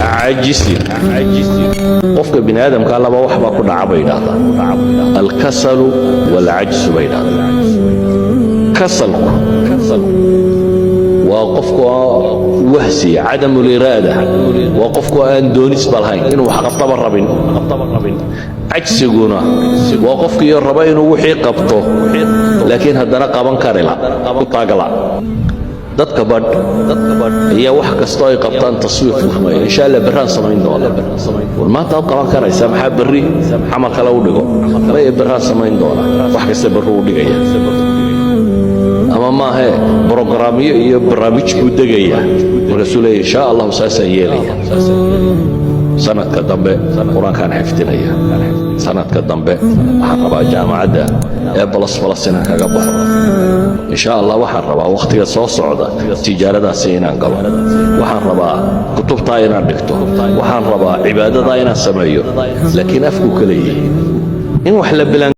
Caajisin. Qofka bini aadamka laba wax baa ku dhaca, bay yidhahdaan: الكسل والعجز, bay yidhahdaan. Kasalku waa qofku wahsiya, عدم الإرادة, waa qofku aan doonisba lahayn, inuu wax qabtaba rabin. Cajsiguna waa qofkiiyo raba inuu wixii qabto, laakiin haddana qaban karila ku taagla. Dadka badh ayaa wax kastoo ay qabtaan taswiif ku sameeya: "Insha Allah, berraan samayn doona." War, maanta aad qaban karaysaa, maxaa berri camal kale u dhigo? Maya, berraan samayn doona. Wax kasta berri u dhigaya, ama maahee brogaraamyo iyo barnaamij buu degaya. Markaasuu leeya, "Insha Allahu, saasaan yeelaya. Sanadka dambe Qur-aankaan xifdinaya. Sanadka dambe waxaan rabaa jaamacadda ee plus plus inaan kaga baxo. Insha Allah, waxaan rabaa wakhtiga soo socda tijaaradaasi inaan galo. Waxaan rabaa kutubtaa inaan dhigto. Waxaan rabaa cibaadadaa inaan sameeyo." Laakiin afkuu ka leeyahay in wax la bilaan.